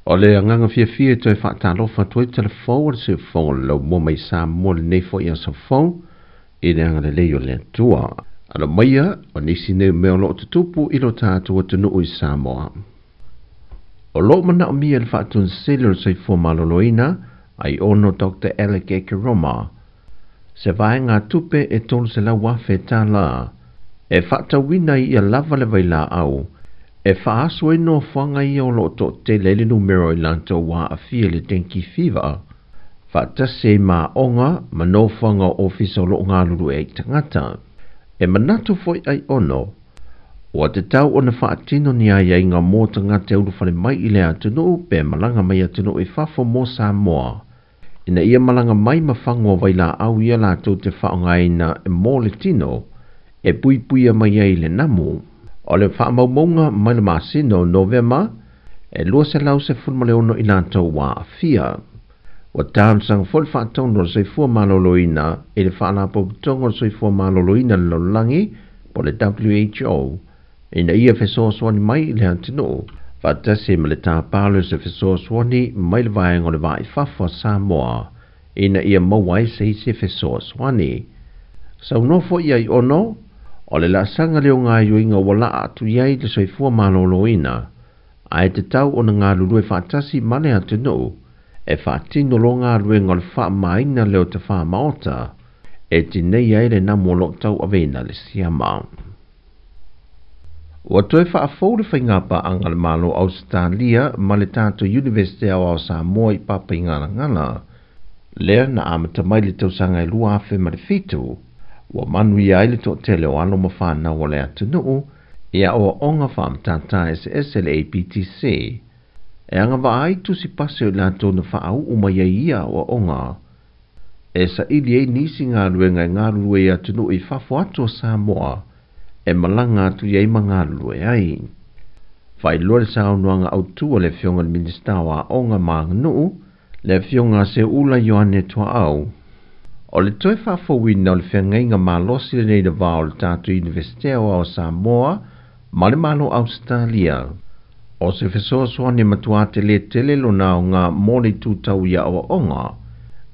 O le agaga fiafia e toe faatalofa atu ai telefou o le siufofoga o le laumua mai Samoa lenei foi aso fou i le agalelei o le Atua. Alo maia o nisi nei mea o lo o tutupu i lo tatou atunuu i Samoa. O lo o manaomia le faatunsele o le soifua maloloina ai ono Dr. Alec Ekeroma se vaega tupe e $300,000 e faatauina ai ia lava le vailaau e faaasu ai nofoaga ia o lo o toatele ai le numera o i latou ua aafia i le dengue fever, faatasi ai ma aoga ma nofoaga o ofisa o lo o galulue ai tagata. E manatu foi ai ono, ua tatau ona faatino ni aiaiga mo tagata e ulufale mai i le atunuu pe malaga mai atunuu i fafo mo Samoa, ina ia malaga mai ma fagu o vailaau ia latou te faaaogaina mo le tino e puipuia mai ai le namu. O le faamaumauga mai le masina o Novema e 216 i latou ua aafia. Ua talosaga foi le faatonu o le soifua maloloina i le Faalapotopotoga o le Soifua Maloloina i le Lalolagi po o le WHO ina ia fesoasoani mai i le atunuu faatasi ma le tāpā o se fesoasoani mai le vaega o le Vaa i Fafo a Samoa ina ia maua ai se isi fesoasoani. Saunoa foi ai ono, o le laasaga lea o gaoioiga ua laa atu i ai le soifua maloloina, ae tatau ona galulue faatasi ma le atunuu e faatino loa galuega o le faamamaina lea o tafā maota e tinei ai le namu o lo o tauaveina le siama. Ua toe faafou le faigapaaga a le Malo o Ausetalia ma le tatou Iunivesite Aoao Samoa i Papaigalagala, lea na amata mai le tausaga e 2007, ua manuia ai le toatele o alo ma fanau o le atunuu i aoaoga faamatata eseese le APTC, e agavaa ai tusi pasi o i latou na faauu mai ai ia aoaoga, e saili ai nisi galuega e galulue i atunuu i fafo atu o Samoa, e malaga atu i ai ma galulue ai. Faailoa le saunoaga autu a le Afioga i le Minisita o Aoga ma Aganuu, le Afioga Seuula Ioane Tuaau, o le toe faafouina o le feagaiga malosi lenei le va o le tatou Iunivesite Aoao o Samoa ma le Malo Ausetalia. O se fesoasoani matuā tele tele lona aoga mo le itu tau i aoaoga,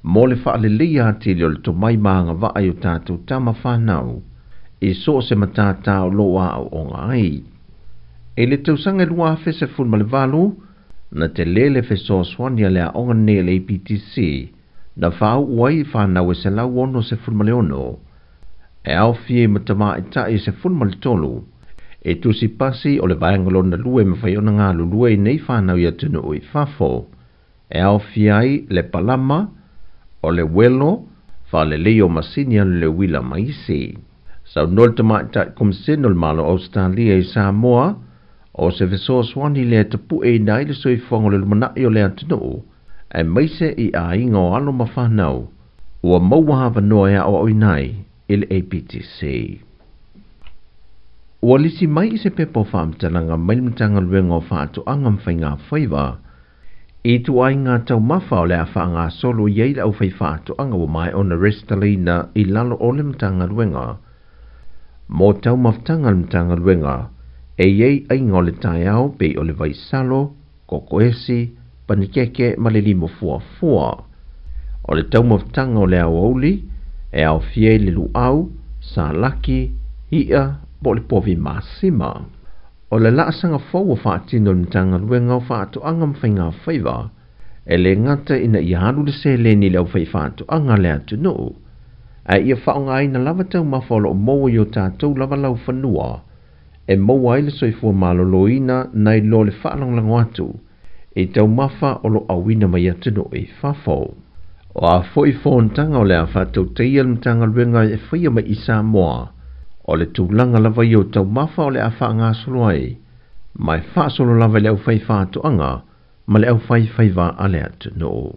mo le faaleleia atili o le tomai ma agavaa i o tatou tama fanau, i so o se matātā o lo o aoaoga ai. I le tausaga e 2018, na tele le fesoasoani a le aoga nei a le APTC, na faauu ai i fanau e 166, e aofia i ma tamaitai e 13, e tusi pasi o le vaega lona lua e mafai ona galulue i nei fanau i atunuu i fafo, e aofia ai le palama, o le uelo, faalelei o masini a le uila ma isi. Saunoa le tamaitai Komisene o le Malo o Ausetalia i Samoa, o se fesoasoani lea e tapueina ai le soifuaga o le lumanai o le atunuu, aemaise i aiga o alo ma fanau, ua maua avanoa e aoaoina ai i le APTC. Ua lisi mai i se pepa o faamatalaga mai le Matagaluega o Faatoaga ma Faigafaiva, i ituaiga taumafa o le a faagasolo i ai le aufaifaatoaga ua maea ona resitalaina i lalo o le Matagaluega. Mo taumafataga a le Matagaluega, e i ai aiga o le taeao pei o le vaisalo, kokoesi, panikeke ma le limo fuafua. O le taumafataga o le aoauli, e aofia ai le luau, salaki, i'a po o le povi masima. O le laasaga fou o faatino i le Matagaluega o Faatoaga ma Faigafaiva, e le gata ina ia alu le seleni i le aufaifaatoaga a le atunuu, ae ia faaaogaina lava taumafa o lo o maua i o tatou lava laufanua, e maua ai le soifua maloloina nai lo le faalagolago atu i taumafa o lo o auina mai atunuu i fafo. O a foi fonotaga o le a faatautaia le Matagaluega e faia mai i Samoa, o le tulaga lava ia o taumafa o le a faagasolo ai, ma e faasolo lava i le aufaifaatoaga ma le aufaifaiva a le atunuu.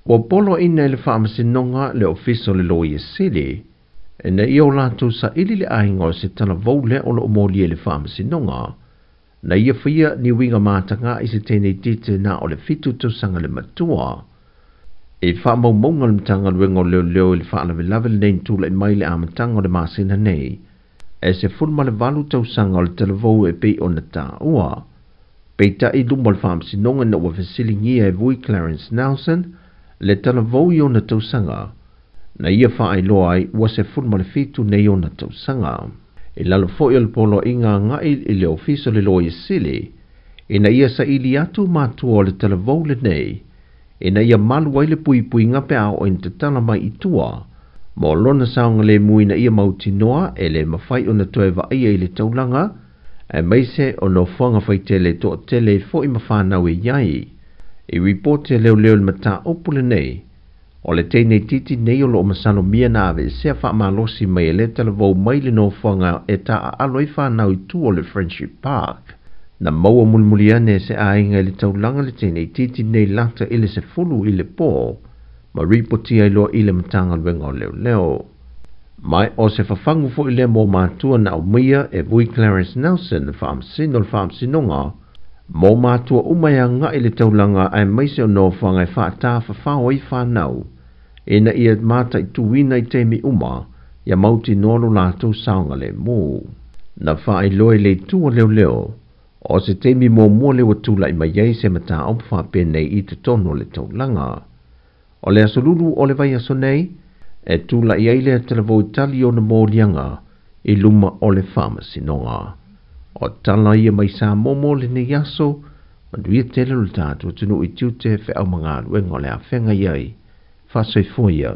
Ua poloaiina e le Faamasinoga le Ofisa o le Loia Sili, ina ia o latou saili le aiga o se talavou lea o lo o molia i le Faamasinoga, na ia faia ni uiga mataga i se teine itiiti na o le 7 tausaga le matua. I faamaumauga le Matagaluega o Leoleo i le faalavelave lenei na tulai mai i le amataga o le masina nei, e 18 tausaga o le talavou e pei ona taua. Peitai luma o le Faamasinoga ina ua fesiligia e Vui Clarence Nelson le talavou i ona tausaga, na ia faailoa ai ua 17 nei ona tausaga. I lalo foi o le poloaiga agai i le Ofisa o le Loia Sili, ina ia saili atu matua o le talavou lenei, ina ia malu ai le puipuiga pe a oo ina tatala mai i tua, mo lona saogalemu ina ia mautinoa e le mafai ona toe vaaia i le taulaga, aemaise o nofoaga faitele toatele ai foi ma fanau e i ai. I ripoti a leoleo i le mataupu lenei, o le teine itiiti nei o loo masalomia na aveesea faamalosi mai e lea talavou mai le nofoaga e taaalo ai fanau i tua o le Friendship Park. Na maua mulimuli ane e se aiga i le taulaga le teine itiiti nei lata i le 10 i le po, ma ripotia ai loa i le Matagaluega o Leoleo. Ma o se fafagu foi lea mo matua na aumaia e Vui Clarence Nelson, faamasino o le Faamasinoga, mo matua uma e agai i le taulaga aemaise o nofoaga e faatafafao ai fanau, ina ia mataituina i taimi uma, ia mautinoa lo latou saogalemu. Na faailoa i le itu o leoleo, o se taimi muamua lea ua tulai mai ai se mataupu faapenei i totonu o le taulaga. O le aso lulu o le vaiaso nei, e tulai ai lea talavou i tali ona moliaga i luma o le Faamasinoga. O tala ia mai Samoa mo lenei aso, manuia tele lo tatou atunuu i tiute, feau ma galuega o le afega i ai. Faasoifua ia.